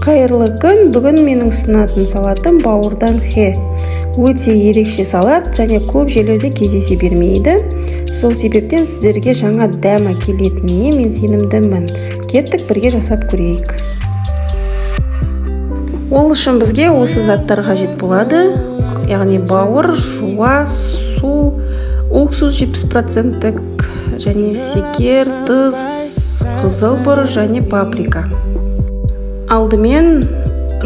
Қайырлы күн! Бүгін менің ұсынатын салатым бауырдан хе. Өте ерекше салат және көп жерлерде кездесе бермейді. Сол себептен сіздерге жаңа дәм әкелетініне мен сенімдімін. Кеттік, бірге жасап көрейік. Ол үшін бізге осы заттар қажет болады, яғни бауыр, жуа, су, уксус 70%-тік және секер, тұз, қызыл бұрыш және паприка. Алдымен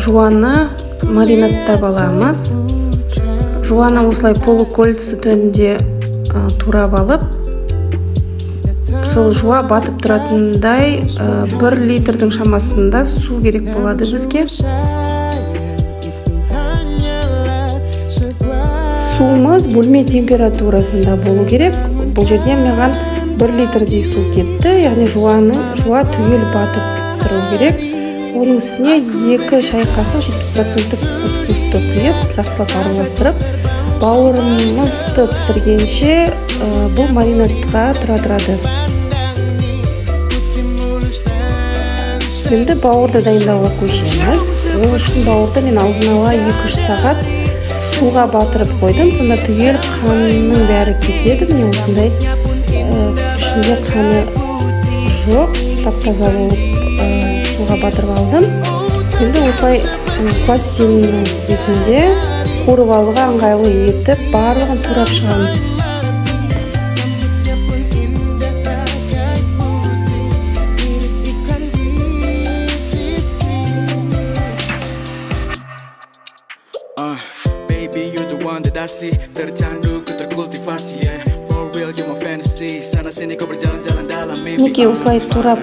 жуаны маринадтап аламыз. Жуаны осылай полукольца түрінде турап алып, сол жуа батып тұратындай 1 литрдің шамасында су керек болады бізге. Суымыз бөлме температурасында болу керек. Бұл жерде маған 1 литрдей су кетті, яғни жуа түгел батып тұру керек. Оның үстіне 2 шай қасық 70%-тік уксусты құйып, жақсылап араластырып, бауырымызды пісіргенше бұл маринадқа тұра тұрады. Енді бауырды дайындауға көшеміз. Ол үшін бауырды мен алдын ала 2-3 сағат суға батырып қойдым. Сонда түгел қанның бәрі кетеді. Міне, осындай ішінде қаны жоқ, тап таза болып суға батырып алдым. Енді осылай пластин ретінде қуырып алуға ыңғайлы етіп, барлығын турап шығамыз. Baby, you're the one that I see. Tercandu, ku terkultivasi, yeah. For real, you're my fantasy. Sana sini kau berjalan-jalan dalam mimpi. Мінекей, осылай турап,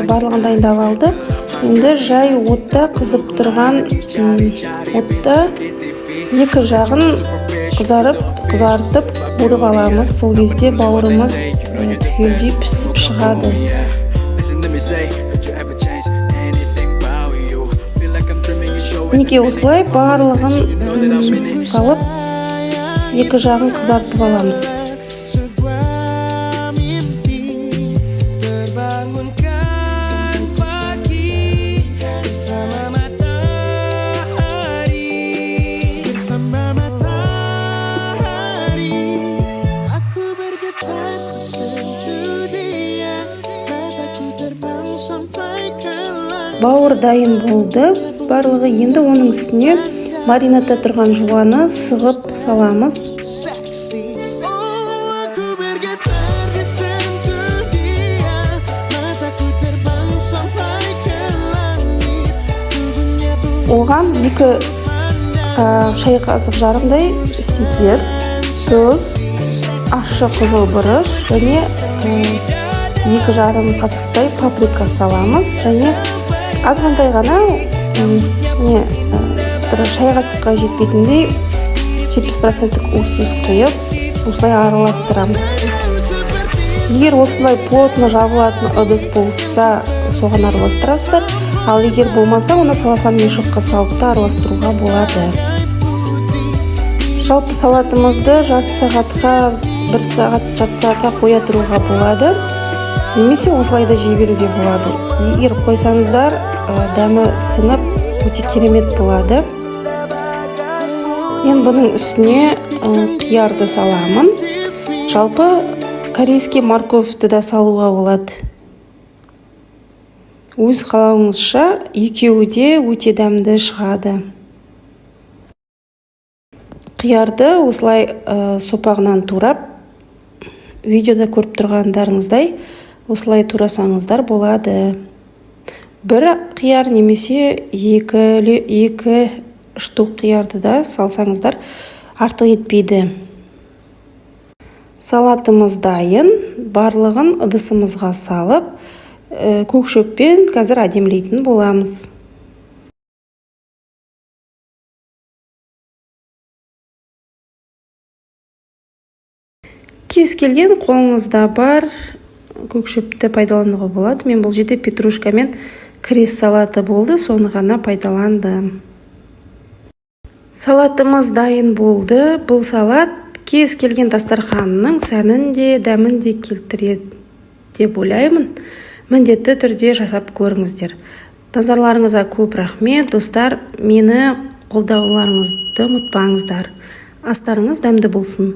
барлығын дайындап алдық. Енді жай отта, қызып тұрған отта екі жағын қызартып, қуырып аламыз. Сол кезде бауырымыз түгелдей пісіп шығады. Listen to me say, don't you ever change anything about you. Feel like I'm dreaming, you show it. Мінекей, осылай барлығын салып, екі жағын қызартып аламыз. Sebuah mimpi terbangunkan pagi bersama matahari, bersama matahari. Aku bergetar sentuh dia, mataku terbang sampai ke langit. Бауыр дайын болды барлығы. Енді оның үстіне маринадта тұрған жуаны сығып саламыз. Seksi. Oh, aku bergetar disentuh dia, mataku terbang sampai ke langit. Tubuhnya pun Оған екі шай қасық жарымдай секер, тұз, ащы қызыл бұрыш және 2,5 қасықтай паприка саламыз және азғантай ғана не бір шай қасыққа жетпейтіндей 70%-тік уксус құйып, осылай араластырамыз. Егер осылай плотно жабылатын ыдыс болса, соған араластырасыздар, ал егер болмаса, оны целлофан мешокқа салып та араластыруға болады. Жалпы салатымызды жарты сағатқа, бір сағат, жарты сағатқа қоя тұруға болады немесе осылай да жей беруге болады. Егер қойсаңыздар, дәмі сіңіп, өте керемет болады. Мен бұның үстіне қиярды саламын. Жалпы корейский морковьті да салуға болады, өз қалауыңызша. Екеуі де өте дәмді шығады. Қиярды осылай сопағынан турап, видеода көріп тұрғандарыңыздай, осылай турасаңыздар болады. Бір қияр немесе екі штук қиярды да салсаңыздар, артық етпейді. Салатымыз дайын. Барлығын ыдысымызға салып, көк шөппен қазір әдемілейтін боламыз. Кез келген қолыңызда бар көк шөпті пайдалануға болады. Мен бұл жерде петрушка мен кресс салаты болды, соны ғана пайдаландым. Салатымыз дайын болды. Бұл салат кез келген дастарханның сәнін де, дәмін де келтіреді деп ойлаймын. Міндетті түрде жасап көріңіздер. Назарларыңызға көп рахмет, достар. Мені қолдауларыңызды ұмытпаңыздар. Астарыңыз дәмді болсын!